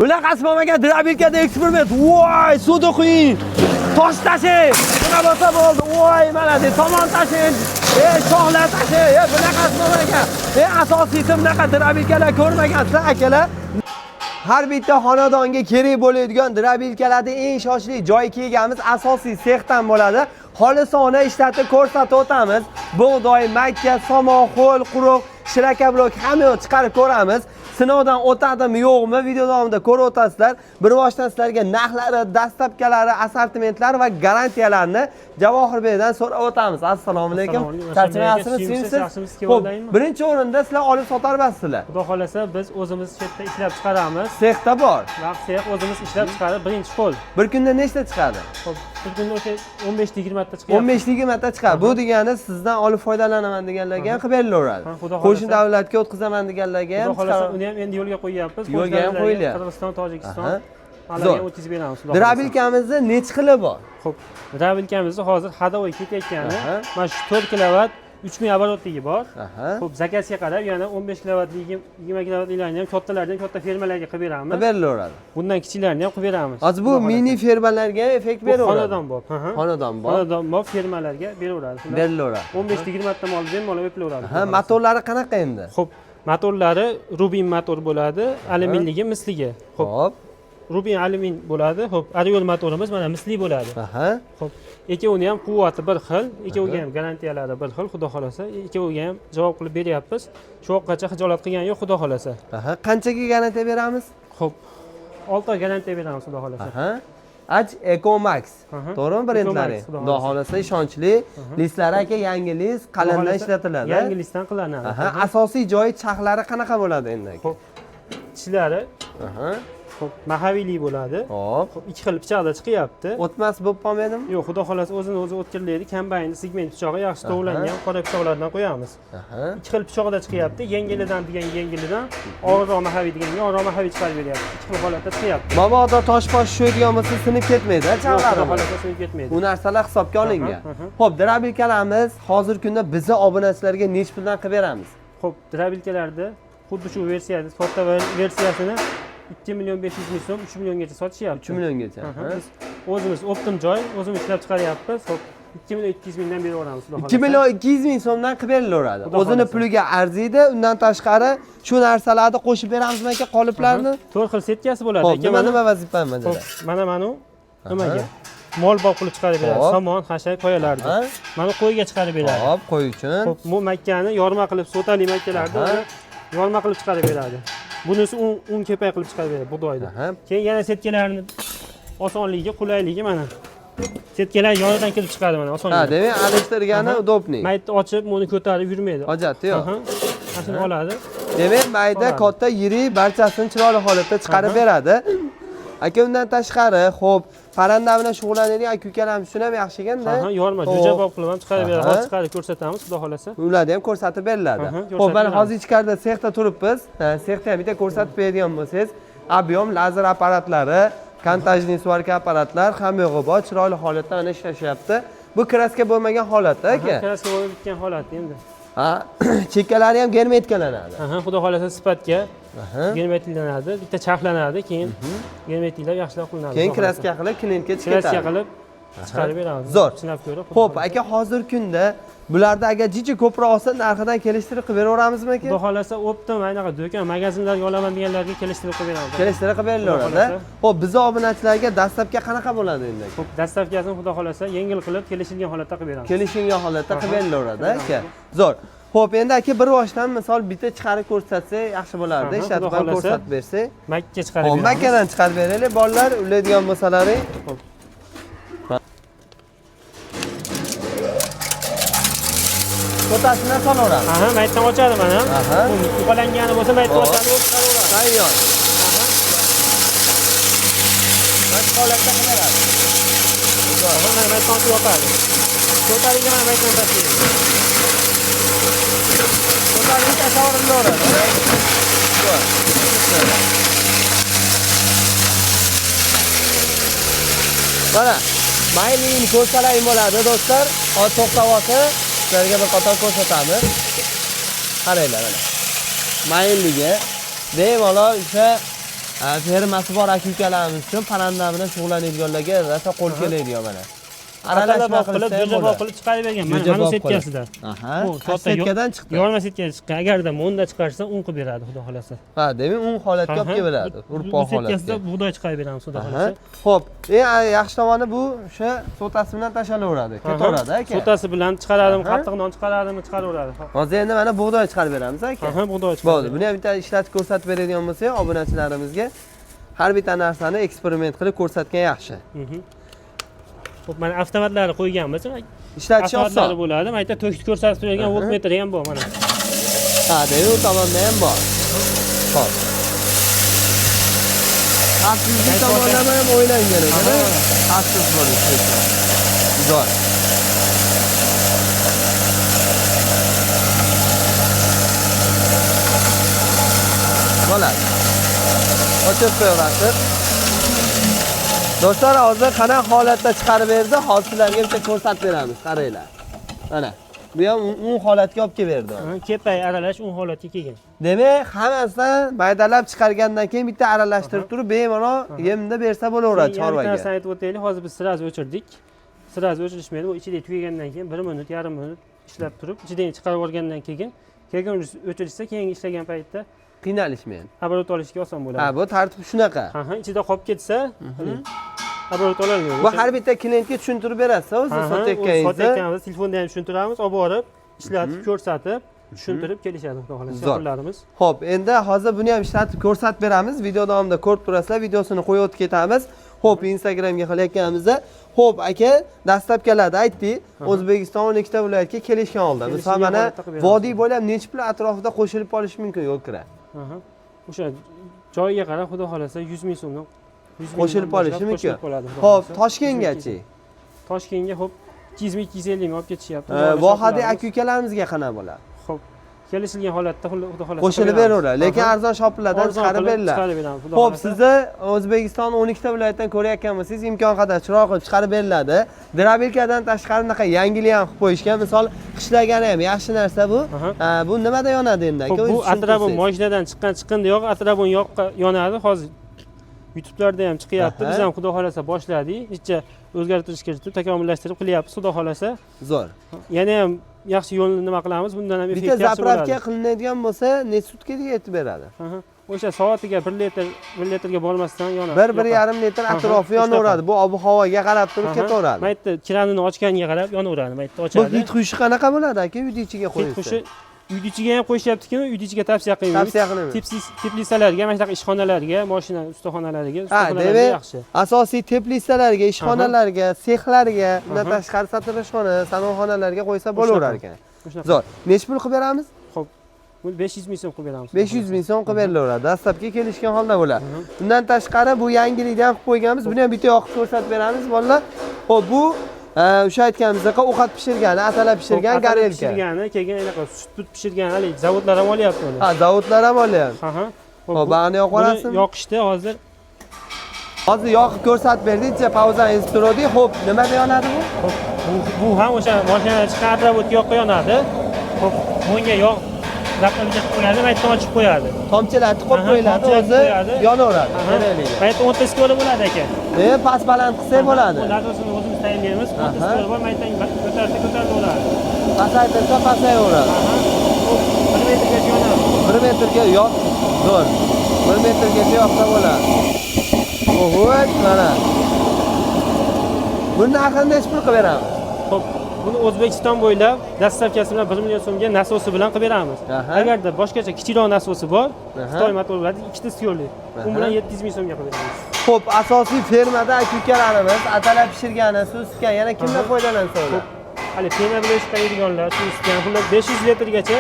Bunaqasi bo'lmagan дробилка da eksperiment. Voy, suvni quying. Tosh tashlang. Nima bo'lsa bo'ldi. Voy, mana de tomon tashlang. Shoxlar tashlang. Bunaqasi bo'lmagan. Asosiysi bunaqa дробилка lar ko'rmagansizlar akalar. Har bitta xonadonga kerak bo'ladigan дробилка larni eng ishonchli joyi kelganmiz. Asosiy sexdan bo'ladi. Xolisona ishlatib ko'rsatib o'tamiz. Bug'doy, makka, somon, ho'l, quruq, shlakablok hamma yoq chiqarib ko'ramiz. Sinovdan o'tadimi, yo'qmi video davomida ko'rib o'tasizlar. Bir boshdan sizlarga narxlari, доставка lari, assortimentlari va garantiyalarini Javohirbekdan so'rab o'tamiz. Assalomu alaykum. Assalomu alaykum. Charchamayapsizmi? Suyumsiz, Suyumsiz? yaxshimisiz, Xo'p, kevoldaymi? birinchi o'rinda sizlar olib sotarmasizlar. Xudo xohlasa biz o'zimiz shu yerda ishlab chiqaramiz. Sexda bor. Vaqt o'zimiz ishlab chiqarib birinchi qo'l. Bir kunda nechta chiqadi? Xo'p, bir kunda o'sha 15 ta 20 ta chiqyapti. 15 20 ta chiqadi. Bu degani sizdan olib foydalanaman deganlarga ham qilib berilaveradi. Ha, xudo Qo'shni xohlasa. davlatga o'tkazaman deganlarga ham Xudo xohlasa chiqarib- uni ham endi yo'lga qo'yyapmiz. Yo'lga ham Qo'shnilarga, qo'yilyapti. Qirg'iziston, Tojikiston. Aha. Ularga Zo'r. ham o'tkazib beramiz. Xudo xohlasa. Дробилка mizni nechi xili bor? Xo'p, дробилка mizni hozir ходовой ketayotgani mana shu 4 kilovat 3000 оборот ligi bor. Xo'p, заказ ga qarab yana 15 kilovatligi, 20 kilovatlilarni ham kattalarni ham katta fermalarga qilib beramiz. Qilib berilaveradi. Bundan kichiklarni ham qilib beramiz. Hozir bu Xudo xohlasa. mini fermalarga ham effekt Bu beraveradi. xonadonbop. Xonadonbop. Xonadonbop fermalarga beraveradi. Berilaveradi. 15 ta 20 ta mol bemalol o'pilaveradi. Ha, motorlari qanaqa endi? Xo'p, motorlari Rubin motor bo'ladi, alyuminligi, misligi. Xo'p, Xo'p. Rubin alyumin bo'ladi. Xo'p, Ariol motorimiz mana misli bo'ladi. Xo'p, ikkovini ham quvvati bir xil, ikkoviga ham garantiyalari bir xil, xudo xohlasa, ikkoviga ham javob qilib beryapmiz. Shu vaqtgacha xijolat qilgani yo'q, xudo xohlasa. Qanchaga garantiya beramiz? Xo'p, 6 oy garantiya beramiz, xudo xohlasa. Aj Eco Max. To'g'rimi brendlari? Eco Max, Xudo xohlasa ishonchli. Listlari aka yangi list, qalindan ishlatiladi. Yangi listdan qilinadi. Asosiy joyi charxlari qanaqa bo'ladi endi? Xo'p, tishlari xo'p, mahaviylik bo'ladi. Xo'p, ikki xil pichoqda chiqyapti. O'tmas bo'lib qolmaydimi? Yo'q, xudo xohlasa o'zini o'zi o'tkirlaydi. Kombaynni segment pichog'i yaxshi to'g'langan qora pichoqlardan qo'yamiz. Ikki xil pichoqda chiqyapti. Yengilidan degan yengilidan, og'irroq mahaviy deganga og'irroq mahaviy chiqarib beryapti. Ikki xil holatda chiqyapti. Mabodo tosh posh tushadigan bo'lsa sinib ketmaydi, Yo'q, xudo charxlari. xohlasa sinib ketmaydi. Bu narsalar hisobga olingan. Xo'p, дробилка larimiz hozirgi kunda bizni obunachilarga nechi puldan qilib beramiz? Xo'p, дробилка larda xuddi shu versiyada, katta versiyasini 2 million 500 ming so'm, 3 milliongacha sotishyapti. 3 milliongacha. Biz o'zimiz оптом joy, o'zimiz ishlab chiqaryapmiz. Xo'p, 2 million 200 mingdan beraveramiz, xudo 2 million 200 ming so'mdan qilib berilaveradi. Xudo O'zini xohlasa. puliga arziydi. Undan tashqari shu narsalarni qo'shib beramizmi aka qoliplarni? 4 xil setkasi bo'ladi. Xo'p, nima nima vazifani Xo'p, bajaradi? mana u nimaga? Mol bob qilib chiqarib beradi. Somon, xashak qoyalarni. Mana qo'yga chiqarib beradi. Xo'p, qo'y uchun. Xo'p, bu makkani yorma qilib, so'tali makkalarni yorma qilib chiqarib beradi. Bunisi un kepak qilib chiqarib beradi bug'doyni. Keyin yana setkalarni osonligi, qulayligi mana. Setkalar yonidan kelib chiqadi mana osongina. Ha, demak, alishtirgani удобный. Maytni ochib, buni ko'tarib yurmaydi. Hojati yo'q. Mana shuni oladi. Demak, mayda, katta, yirik barchasini chiroyli holatda chiqarib beradi. Aka, undan tashqari, xo'p, parranda bilan shug'ullanadigan aka ukalarimiz uchun ham yaxshi ekanda. Yorma, jo'ja bob qilib ham chiqarib beradi. Hozir chiqarib ko'rsatamiz, xudo xohlasa. Ularni ham ko'rsatib beriladi. Xo'p, mana hozir ichkarida sexda turibmiz. Sexda ham bitta ko'rsatib beradigan bo'lsangiz, объем lazer apparatlari, контактный сварка apparatlar hamma yo'g'i bor, chiroyli holatda ana ishlashyapti. Bu краска bo'lmagan holatda aka. Краска bo'lib bitgan holat endi. Ha, chekkalari ham germetikalanadi. Xudo xohlasa sifatga germetiklanadi, bitta charxlanadi, keyin germetiklab yaxshilab qilinadi. Keyin краска qilib klientga chiqib Краска ketadi. qilib chiqarib beramiz. Zo'r. Sinab ko'rib. Xo'p, aka, hozirgi kunda bularda agar jichi ko'proq olsa narxidan kelishtirib qilib beraveramizmi aka? Xudo xohlasa оптом anaqa do'kon, magazinlarga olaman deganlarga kelishtirib qilib beramiz. Kelishtirib qilib berilaveradi. Xo'p, bizni obunachilarga доставка qanaqa bo'ladi endi? Xo'p, доставка sini xudo xohlasa yengil qilib kelishilgan holatda qilib beramiz. Kelishilgan holatda qilib berilaveradi aka. Zo'r. Xo'p, endi aka bir boshdan misol bitta chiqarib ko'rsatsa yaxshi bo'lardi. Ishlatib ham ko'rsatib bersak. Makka chiqarib beramiz. Makkadan chiqarib beraylik, bolalar ulaydigan bo'lsalaring. Xo'p. Ko'tasidan solaveramiz. Maytdan ochadi mana. Uqalangani bo'lsa maytdan ochadi, o'zi chiqaraveradi. Tayyor. Mana shu holatda qilib beradi. Mana maytdan ochib yopadi. Ko'taringga mana maytdan tashlaydi. Ko'taringga tasavvurlaveradi. Mana mayligini ko'rsalaring bo'ladi do'stlar. Hozir to'xtab olsa, sizlarga bir qator ko'rsatamiz. Qaranglar mana. Mayilligi bemalol o'sha Fermasi bor aka ukalarimiz uchun parranda bilan shug'ullanadiganlarga rosa qo'l keladigan mana. Aralashma qilib, jo'jabob qilib chiqarib bergan. Mana mana setkasida. Aha. Setkadan chiqdi. Yorma setkadan chiqqan. Agarda bunda chiqarsa, un qilib beradi, xudo xolasa. Ha, demak un holatga olib keladi. Urpoq holatga. Setkasida bug'doy chiqarib beramiz, xudo xolasa. Xo'p, eng yaxshi tomoni bu o'sha sotasi bilan tashlanaveradi, ketaveradi aka. Sotasi bilan chiqaradimi, qattiq non chiqaradimi, chiqaraveradi. Hozir endi mana bug'doy chiqarib beramiz aka. Aha, bug'doy chiqarib. Bo'ldi. Buni ham bitta ishlatib ko'rsatib beradigan bo'lsak, obunachilarimizga har bitta narsani eksperiment qilib ko'rsatgan yaxshi. Xo'p, mana avtomatlarni qo'yganmiz. Ishlatish oson bo'ladi. Mana yerda tokni ko'rsatib turgan voltmetr ham bor mana. Ha, demak u tomonda ham bor. Xo'p. Xavfsizlik tomonlama ham o'ylangan ekan. Xavfsiz bo'lishi uchun. Zo'r. Bo'ladi. O'chirib qo'yaverasiz. Do'stlar, hozir qanaqa holatda chiqarib berdi, hozir sizlarga bitta ko'rsatib beramiz, qaranglar. Mana, bu ham un holatga olib kelib berdi. Kepay aralash un holatga kelgan. Demak, hammasidan maydalab chiqargandan keyin bitta aralashtirib turib, bemalol yemda bersa bo'laveradi chorvaga. Bitta narsani aytib o'taylik, hozir biz sразу o'chirdik. Sразу o'chirishmaydi, u ichida tugagandan keyin 1 minut, yarim minut ishlab turib, ichidan chiqarib olgandan keyin o'chirishsa, keyingi ishlagan paytda qiynalishmaydi. Aborot olishga oson bo'ladi. Ha, bu tartib shunaqa. Ha, ichida qolib ketsa, aborot ololmaydi. Bu har bitta klientga tushuntirib berasiz, o'zi sotayotganingizni. Sotayotganimizda telefonda ham tushuntiramiz, olib borib, ishlatib, ko'rsatib, tushuntirib kelishadi, xudo xolasa, pullarimiz. Xo'p, endi hozir buni ham ishlatib ko'rsatib beramiz. Video davomida ko'rib turasizlar, videosini qo'yib o'tib ketamiz. Xo'p, Instagramga qilayotganimizda, xo'p aka, dastlabkilarda aytdik, O'zbekiston 12 ta viloyatga kelishgan oldi. Misol mana vodiy bo'ylab necha pul atrofida qo'shilib olish mumkin yo'l kira? O'sha joyiga qarab, xudo xolasa 100 ming so'mdan qo'shilib olishi mumkin. Xo'p, Toshkentgachi? Toshkentga xo'p 200 ming, 250 ming olib ketishyapti. Vohadagi aka ukalarimizga qanaqa bo'ladi? Xo'p, kelishilgan holatda xudo xolasa qo'shilib beraveradi, lekin arzon shoplardan chiqarib beriladi. Xo'p, sizni O'zbekiston 12 ta viloyatdan ko'rayotgan bo'lsangiz, imkon qadar chiroyli qilib chiqarib beriladi. Drabelkadan tashqari bunaqa yangilik ham qilib qo'yishgan, misol qishlagani ham yaxshi narsa bu. Bu nimada yonadi endi aka? Bu atrabon mashinadan chiqqan chiqindi yo'q, atrabon yoqqa yonadi. Hozir YouTube'larda ham chiqyapti. Biz ham xudo xolasa boshladik. Necha o'zgartirish kiritib, takomillashtirib qilyapmiz, xudo xolasa. Zo'r. Yana ham yaxshi yo'lni nima qilamiz, bundan ham effekt yaxshi bo'ladi. Bitta zapravka qilinadigan bo'lsa, necha sutkaga yetib beradi? O'sha soatiga 1 litr, 1 litrga bormasdan yonadi. 1-1,5 litr atrofi yonaveradi. Bu ob-havoga qarab turib ketaveradi. Mana yerda kranini ochganiga qarab yonaveradi. Mana yerda ochadi. Bu hid xushi qanaqa bo'ladi aka, uyni ichiga qo'yilsa? Hid xushi uyni ichiga ham qo'yishyapti-ku, uyni ichiga tavsiya qilmaymiz. Tavsiya qilmaymiz. Teplisalarga, mana shunaqa ishxonalarga, mashina ustaxonalariga, ustaxonalarga yaxshi. Asosiy teplisalarga, ishxonalarga, sexlarga, undan tashqari sartaroshxona, sanoatxonalarga qo'ysa bo'laverar ekan. Zo'r. Necha pul qilib beramiz? Xo'p, bu 500 ming so'm qilib beramiz. 500 ming so'm qilib berilaveradi. Dastlabki kelishgan holda bo'ladi. Undan tashqari bu yangilikni ham qilib qo'yganmiz. Buni ham bitta yoqib ko'rsatib beramiz bolalar. Xo'p, bu o'sha aytganimizdek ovqat pishirgani, atala pishirgan gorelka. Pishirgani, keyin anaqa sut pishirgan, hali zavodlar ham olyapti uni. Ha, zavodlar ham olyapti. Ha. Xo'p, bag'ni yoqib yuborasizmi? Yoqishdi hozir. Hozir yoqib ko'rsatib berdik, pauzani ezib turdik. Xo'p, nimada yonadi bu? Xo'p, bu ham o'sha mashinadan chiqqan atrofga yoqqa yonadi. Xo'p, bunga yog' zapravka qilib qo'yadi, maytdan ochib qo'yadi. Tomchilatib qo'yib qo'yiladi, o'zi yonaveradi. Mana yerda 10 ta skori bo'ladi aka. Past baland qilsak bo'ladi. Bu nasosini o'zimiz tayinlaymiz. 10 ta skori bor, maytdan ko'tarsa ko'tarilaveradi. Pasaytirsa pasayaveradi. 1 metrgacha yonadi. 1 metrga yoq, zo'r. 1 metrgacha yoqsa bo'ladi. Oho, mana. Buni narxini necha pul qilib beramiz? Xo'p, buni O'zbekiston bo'ylab dastlabkasi bilan 1 million so'mga nasosi bilan qilib beramiz. Agarda boshqacha kichikroq nasosi bor, Xitoy motor bo'ladi, ikkita syorli. U bilan 700 ming so'mga qilib beramiz. Xo'p, asosiy fermada aka-ukalarimiz atala pishirgani, suv isitgan, yana kimdan foydalansa ular? Hali pena bilan isitadiganlar, suv isitgan, xullas 500 litrgacha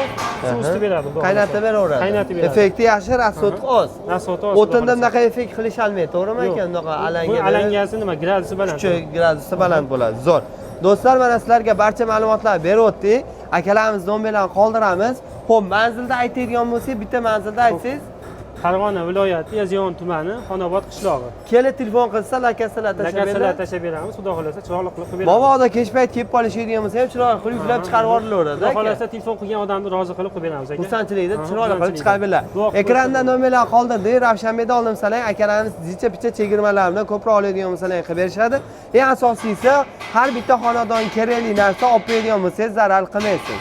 suv isitib beradi. Qaynatib beraveradi. Qaynatib beradi. Effekti yaxshi, rasxodi oz. Rasxodi oz. O'tinda bunaqa effekt qilisholmaydi, to'g'rimi aka? Bunaqa alanga. Bu alangasi nima, gradusi baland. Kuchi gradusi baland bo'ladi. Zo'r. Do'stlar, mana sizlarga barcha ma'lumotlar berib o'tdik. Akalarimiz nomerlarini qoldiramiz. Xo'p, manzilda aytadigan bo'lsak, bitta manzilda aytsangiz. Farg'ona viloyati, Yozyovon tumani, Xonobod qishlog'i. Kelib telefon qilsa, lakasalar tashlab Lakasalar beradi. Tashlab beramiz, xudo xohlasa, chiroyli qilib qilib beramiz. Mabodo kech payt kelib qolishadigan bo'lsa ham, chiroyli qilib yuklab chiqarib yuborilaveradi, Xudo aka. xohlasa, telefon qilgan odamni rozi qilib qilib beramiz, aka. Xursandchilikda Ha, chiroyli qilib xursandchilikda. chiqarib beradi. Duo qilib Ekranda qo'ysin. Nomerlar qoldirdik. Ravshanbekda oldimsalar, akalarimiz zicha picha chegirmalar bilan ko'proq oladigan bo'lsalar qilib berishadi. Eng asosiysi, har bitta xonadon kerakli narsa olib qo'yadigan bo'lsangiz, zarar qilmaysiz.